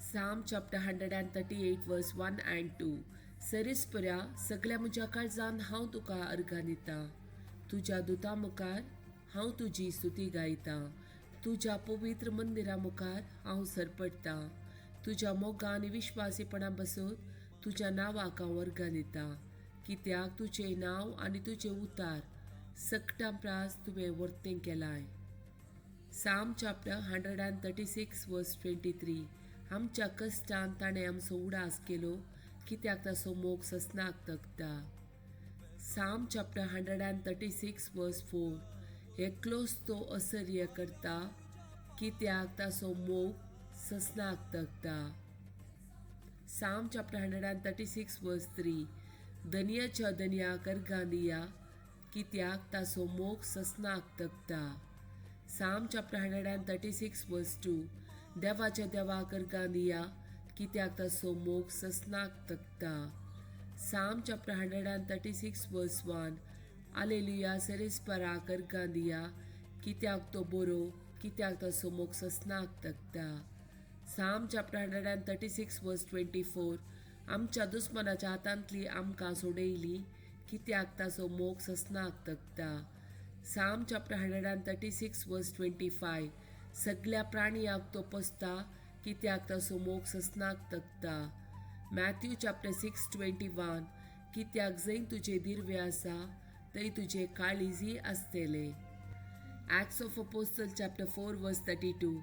Psalm chapter 138 verse 1 and 2. सरेस्पऱ्या सगळ्या म्हज्या काळजान हांव तुका अर्गां दितां. तुज्या दुता मुखार हांव तुजी स्तुती गायतां. तुज्या पवित्र मंदिरा मुखार हांव सरपडटां. तुज्या मोगा आनी विश्वासीपणा बसत तुज्या नांवाक हांव अर्गां दितां. कित्याक तुजें नांव आनी तुजें उतार सगटां प्रास तुवें वर्तें केलाय. Psalm chapter 136 verse 23. आमच्या कश्टान ताणें आमचो उडास केलो, कित्याक ताचो मोग ससनाक तगता. Psalm chapter 136 verse 4. एकलोच तो असर्य करता, कित्याक ताचो मोग ससनाक तगता. Psalm chapter 136 verse 3. धनयाच्या धनयाक अर्गां दिया, कित्याक ताचो मोग ससनाक तगता. Psalm chapter 136 verse 2. देवाच्या देवाक अर्गां दिया, कित्याक ताचो मोग ससनाक तगता. Psalm chapter 136 verse 1. Alleluia, सरेस्पराक अर्गां दिया, कित्याक तो बरो, कित्याक ताचो मोग ससनाक तगता. Psalm chapter 136 verse 24. आमच्या दुस्मनाच्या हातांतली आमकां सोडयली, कित्याक ताचो मोग ससनाक तगता. Psalm chapter 136 verse 25. सगळ्या प्राणियाक तो पोसता, कित्याक ताचो मोग ससनाक तगता. Matthew chapter 6:21. कित्याक जंय तुजें दिर्वे आसा थंय तुजें काळीजय आसतलें. Acts of Apostle chapter 4 verse 32.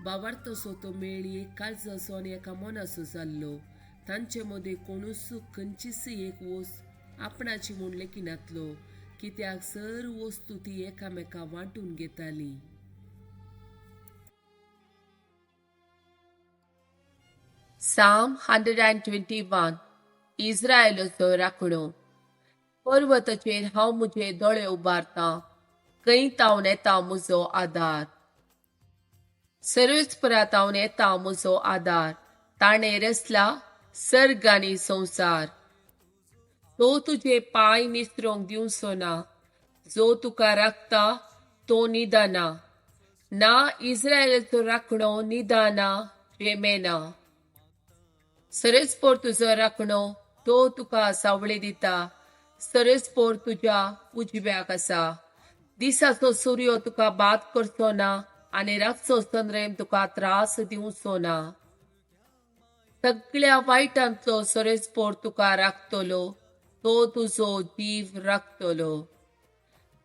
बावार्थसो तो मेळ एक काळजाचो आनी एका मनाचो जाल्लो. तांचे मदें कोणूच खंयचीच एक वस्त आपणाची म्हूण लेखिनातलो, कित्याक सर वस्तू ती एकामेका वांटून घेताली. Psalm 121. इस्रायलाचो राखणो. पर्वताचेर हांव म्हजे दोळे उबारतां, खंय तावन येता म्हजो आदार. सर्वेस्परा तावन येता म्हजो आदार, ताणें रचला सर्ग आनी संवसार. तो तुजे पांय निसरोंक दिवचो ना, जो तुका राखता तो निदाना ना. इस्रायलाचो राखणो निदाना रेमेना. सरेस्पोर तुजो राखणो, तो तुका सावळी दिता. सरेस्पोर तुज्या उजव्याक आसा. दिसाचो सूर्य तुका बाद करचो ना आनी रातचो चंद्रेम तुका त्रास दिवचो ना. सगळ्या वायटांतलो सरेस्पोर तुका राखतलो, तो तुजो जीव राखतलो.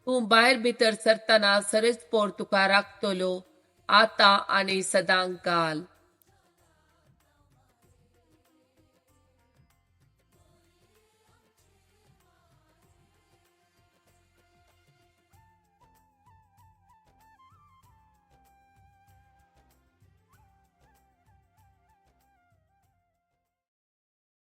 तूं भायर भितर सरतना सरेस्पोर तुका राखतलो, आतां आनी सदांकाल.